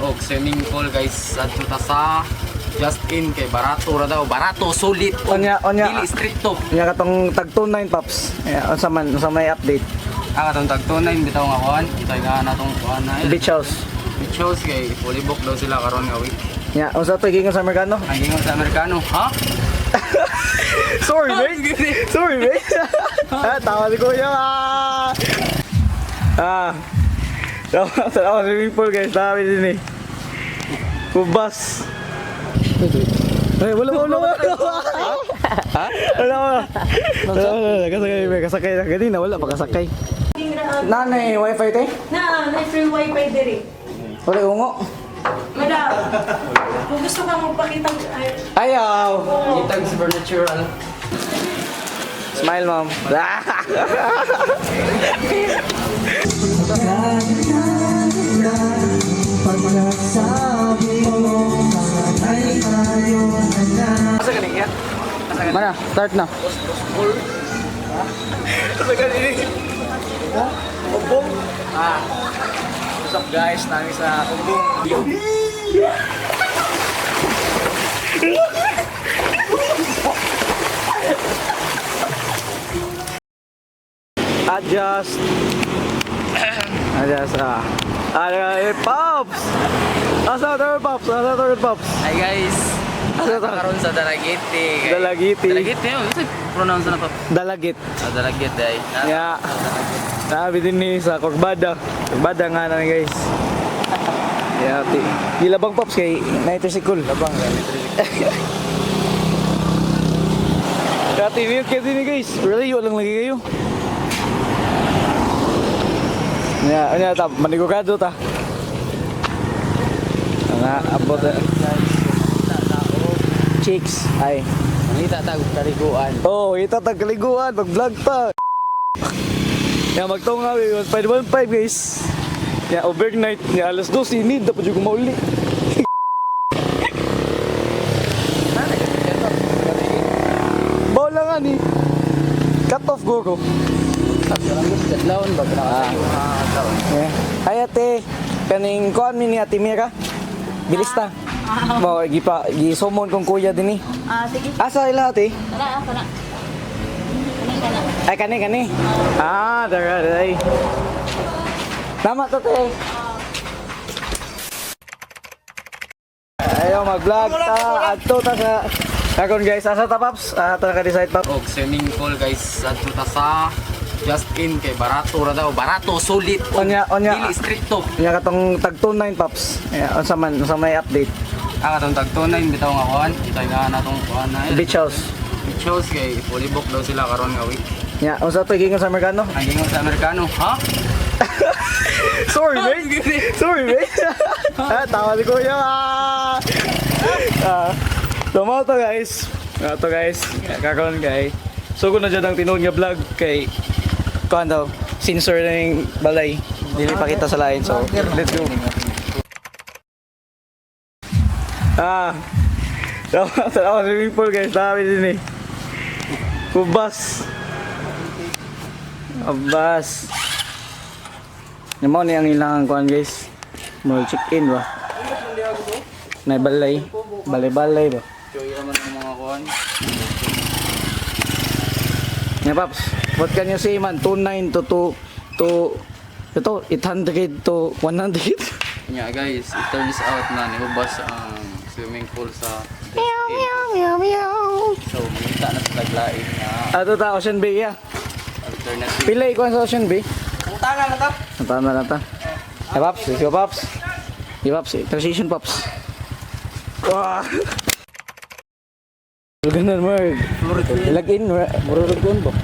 Og swimming pool, guys, adto ta sa Just In kay barato ra daw, barato, sulit og Onya, onya. dili stricto. Nya katong tag 29, Paps. Yeah, unsa man, unsa may update? Ang atong tag 29 bitaw nga kuan, itay nga natong kuan na eh. Beach house. Beach house kay fully book daw sila karon nga week. Nya, unsa to giingon sa Amerikano? Ang gingon sa Amerikano, ha? Sorry, mate. Sorry, mate. Ah, tawa si Kuya. Ah. Ah. Tawa, tawa swimming pool, guys. Tawa din eh. Kubas. Ay, wala, wala, wala. Ha? Wala, wala. Wala, wala. Kasakay, may kasakay na. Ganina, wala pa kasakay. Nanay, wifi te? Na, may free wifi diri. Wala ungo. Madam, kung gusto ka magpakita, ay, Ayaw. Gitag supernatural. Smile, ma'am. Asa ka niya? Mana, start na. Asa ka niya? Ubong. Ah. What's up, guys? Nami sa Ubong. Adjust. Adjust ah. Ah, eh, Pops! Asa to, Pops? Asa to, Pops? Hi guys. Asa to? Karon sa Dalagiti. Dalagiti. Dalagiti, oh, unsa pronounce na to? Dalagit. Ah, Dalagiti ay. Yeah. Sabi din ni sa Corbada. Corbada nga na ni, guys. Yeah, ti. Di labang, Pops, kay na tricycle. Labang kay. Dati mute kayo din ni, guys. Really, walang lagi kayo. Nya, nya ta manigurado ta. Nga abot eh. Chicks ay. Mangita ta og kaliguan. Oh, ita tag kaliguan, mag-vlog ta. Ya magtunga 1515, guys. Ya overnight ya alas 12 need dapat jud mauli. Bola nga ni. Cut off go ko. Kadlawon ba Ah. Yeah. Ay ate, kaning kuan mi ni Ate Mira. Bilis ta. Mo gipa gisumon kong kuya dinhi. Ah, sige. Asa ila ate? Tara, ah, tara. Kani kana. Ay, kani, kani. Ah, dara, dara. Tama to, te. Ayaw, mag-vlog ta. Adto ta sa... Karon guys, asa ta, Paps? Asa ta ka-decide, Paps? Og swimming pool, guys, adto ta sa Just In kay barato ra daw, barato, sulit og Onya, onya. dili stricto. Nya katong tag 29, Paps. Yeah, unsa man, unsa may update? Ang atong tag 29 bitaw nga kuan, itay nga natong kuan na eh. Beach house. Beach house kay fully book daw sila karon nga week. Nya, unsa to giingon sa Amerikano? Ang gingon sa Amerikano, ha? Sorry, mate. Sorry, mate. Ah, tawa si Kuya. Ah. Ah. So, mao to, guys. Mao to, guys. Karon kay. So, kung na dyan ang tinuod nga vlog kay kuan daw, sensor na yung balay. Dili pa kita sa lain. So, let's go. Ah. Tawa, tawa swimming pool, guys. Tawa din eh. Kubas. Kubas. Yung mo ni ang ilang kuan, guys. Mo check in ba? Nay balay. Balay-balay ba? Joy raman ang mga kuan. Nya Paps, what can you say, man? 29 to 2 to ito 800 to 100. Nya guys, it turns out na nihubas ang swimming pool sa Just In. Meow meow. So, mangita na sa taglain nga Ato ta Ocean Bay ya. alternative. Pila ikuan sa Ocean Bay? Utana na ta. Tama na ta. Hey, Paps, let's go, Paps. Hey, Paps, transition, Paps. Wah. Ganun mo. Log in, ba?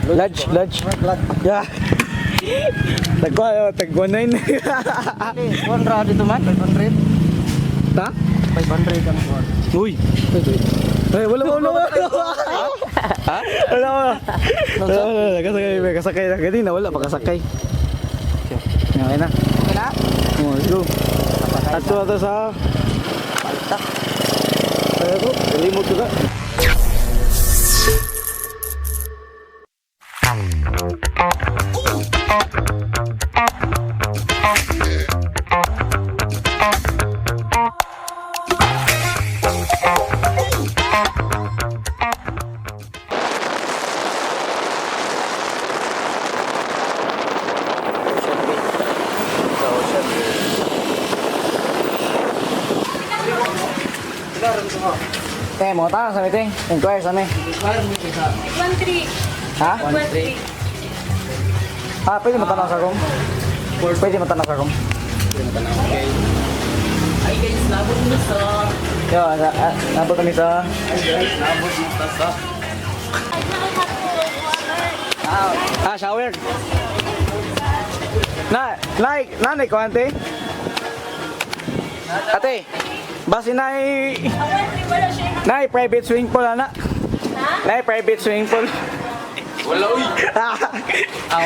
Lodge, lodge. Yeah. Tagwa, tagwa nine. Kuan ra dito man, 500. Ta? 500 ang kuan. Uy. Ay, wala, wala, wala. Ha? Wala, wala. Wala, wala. Kasakay, may kasakay na. Ganina, wala pa kasakay. Okay na. Okay na? Oh, let's go. Ato ato sa... Palta. Kaya ko, limot ko ka. Eh, mo ta sa meeting. Inquire sa mi. 1-3. Ha? 1-3. Ah, pwede mo tanaw sa room? Pwede mo tanaw sa room? Okay. Ay guys, nabot mo sa... Yo, nabot kami sa... Ay guys, nabot mo sa... Ah, shower. Na, like, nanay ko, ante. Ate, basi nay, Ang 1-3 wala siya. nay private swimming pool ana. Ha? Nay private swimming pool. Wala uy! Ah,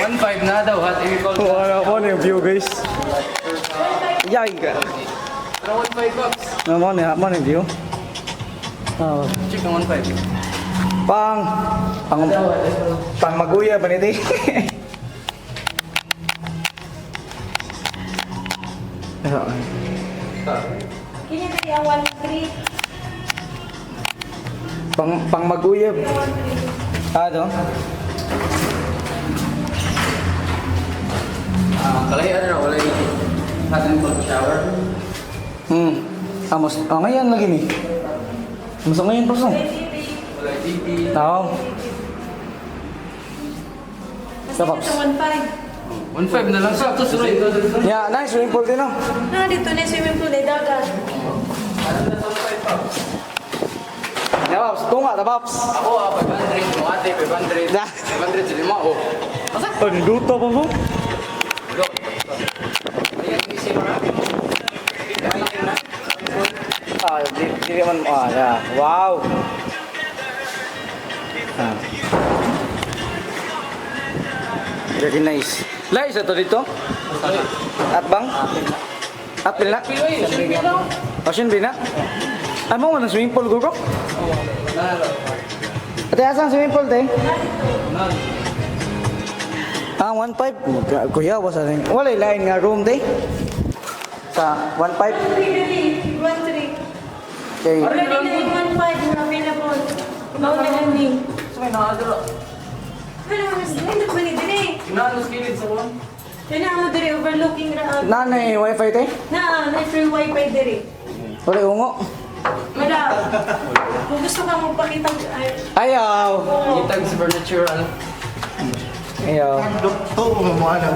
1.5 na daw. Hat, i-call ka. Wala ko na yung view, guys. Yay ka. Pero 1.5 bucks. No, mo na yung view. Ah, Check ang 1.5. pang pang maguya ba nito? Kini diri ang 1-3. Pang maguyab. Ah, do? Ah, kalay ano na, wala yung hot and cold shower. Amos, ah, ngayon lagi ni. Mas ngayon pa sa. Wala yung TV. Tao. Mas Sa box. sa 1-5. 1.5 na lang sa. Tapos sunod. Yeah, nice swimming pool din, no? Na dito na yung swimming pool ay dagat. Yeah, Paps. Tunga, ta, Paps. Ako ah, 500. Mo ate, 500. Na. 500 sa lima, oh. Oh, niluto pa mo. Go. Ayan, easy mo. Ah, di man, ah, yeah. Wow. Ah. Very nice. Lai sa to dito? At bang? At pila? Pinoy, siyempre lang. Ocean na? Ay mo walang swimming pool gugo? Ate, asa ang swimming pool, te? Ah, 1.5. Kuya, wasa rin. Wala line nga room, te. Sa 1.5. 1-3 diri. 1-3. Okay. Wala na yung 1-5 na available. Mao na lang ni. Sa may nakadala. Wala mas nindot man ni diri. Inaano sa kilid sa kuwan? Kaya mo diri overlooking ra. Nanay, wifi, te? Na, na free wifi diri. Wala ungo. Wala. Kung gusto ka magpakita ay Ayaw. oo. Itag sa furniture, ano? Ayaw. Doktor mo ano.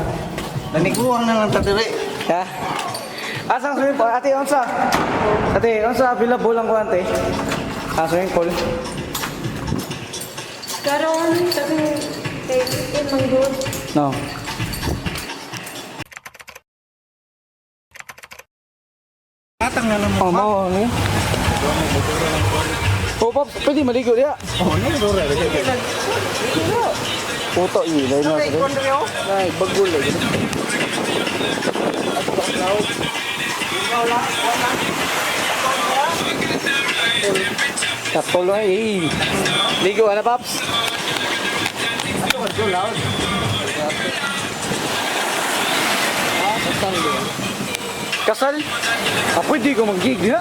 Naniguang na lang tadiri. Ha? Asang swimming pool? Ate, unsa? Ate, unsa available ang kuwan, te? Ah, swimming pool. Karon katong kay in manggod. No. Atang na lang mo. Oh, mo ni. Oh, Pops, pwede maligo diya. Oh, no, dore. Puto, ilay na. Ay, bagul eh. Kapol ay. Ligo ana, Paps. Kasal? Ah, pwede ko mag-gig diha.